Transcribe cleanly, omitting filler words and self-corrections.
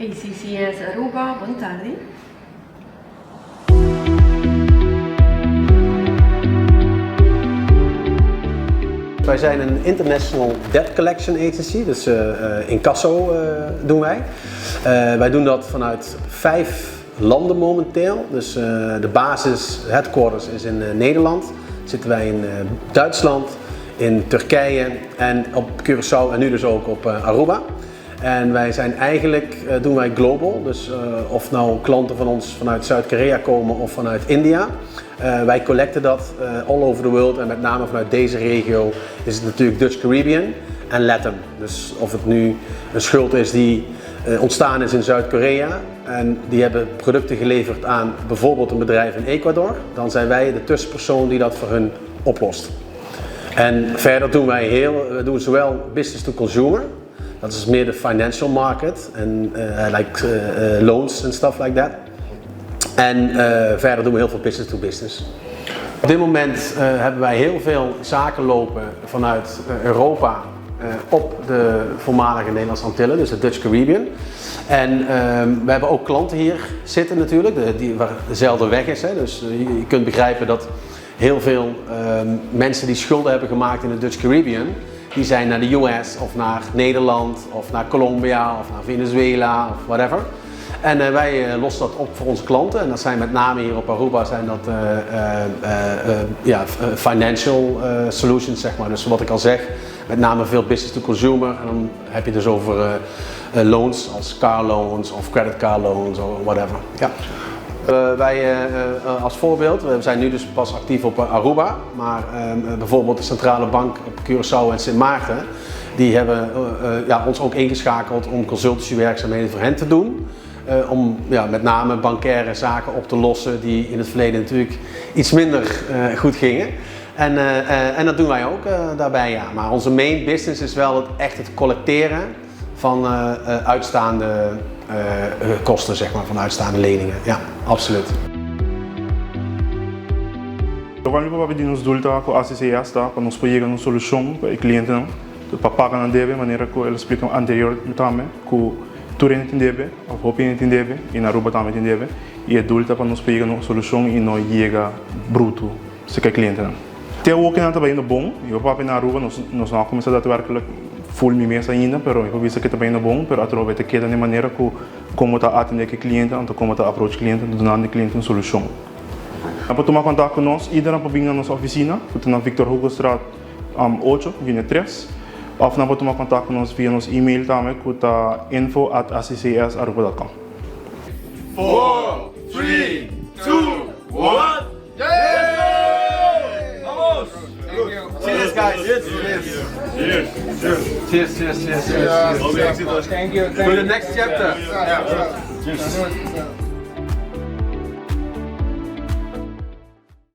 ACCS Aruba, bon tardi. Wij zijn een international debt collection agency, dus incasso doen wij. Wij doen dat vanuit vijf landen momenteel. Dus de basis, headquarters is in Nederland. Zitten wij in Duitsland, in Turkije en op Curaçao en nu dus ook op Aruba. En wij zijn eigenlijk, doen wij global, dus of nou klanten van ons vanuit Zuid-Korea komen of vanuit India. Wij collecten dat all over the world en met name vanuit deze regio is het natuurlijk Dutch Caribbean en Latin. Dus of het nu een schuld is die ontstaan is in Zuid-Korea en die hebben producten geleverd aan bijvoorbeeld een bedrijf in Ecuador, dan zijn wij de tussenpersoon die dat voor hun oplost. En verder doen wij we doen zowel business to consumer, dat is meer de financial market en like loans en stuff like that. En verder doen we heel veel business to business. Op dit moment hebben wij heel veel zaken lopen vanuit Europa op de voormalige Nederlandse Antillen, dus de Dutch Caribbean. En we hebben ook klanten hier zitten natuurlijk, die, waar dezelfde weg is. Hè. Dus je kunt begrijpen dat heel veel mensen die schulden hebben gemaakt in de Dutch Caribbean, die zijn naar de US of naar Nederland of naar Colombia of naar Venezuela of whatever. En wij lossen dat op voor onze klanten. En dat zijn met name hier op Aruba zijn dat ja, financial solutions, zeg maar. Dus wat ik al zeg, met name veel business to consumer. En dan heb je dus over loans als car loans of credit card loans of whatever. Ja. Wij als voorbeeld, we zijn nu dus pas actief op Aruba, maar bijvoorbeeld de centrale bank op Curaçao en Sint Maarten, die hebben ja, ons ook ingeschakeld om consultancywerkzaamheden voor hen te doen. Om ja, met name bankaire zaken op te lossen die in het verleden natuurlijk iets minder goed gingen. En dat doen wij ook daarbij, ja. Maar onze main business is wel echt het collecteren van uitstaande kosten, zeg maar, van uitstaande leningen. Ja, absoluut. Loke mi por di nos doel ta ku ACCS ta pa nos por yega na un solushon pa e klientenan pa paga nan debe manera ku el a splika anterior tambe ku tur hende tin debe òf hopi hende tin debe i na Aruba tambe tin debe i e doel ta pa nos por yega na un solushon i no yega brutu serka e klientenan. Te awor ku nan ta bayendo bon, mi por papia na Aruba nos nos no a kuminsá daadwerkelijk full mi mes ainda pero mi por bisa ku ta bayendo bon pero atrobe ta keda na e manera ku komo ta atendé ku e kliente anto komo ta approach kliente anto dunando e kliente un solushon. Nan por tuma kontak ku nos, either nan por bin na nos ofisina ku ta na Victor Hugostraat 8, unit 3, òf nan por tuma kontak ku nos via nos email tambe ku ta info@accsaruba.com. 4, 3, 2, 1, Vamos! Cheers, guys. Cheers! Cheers, cheers, cheers, cheers. Thank you. To the next chapter. Cheers.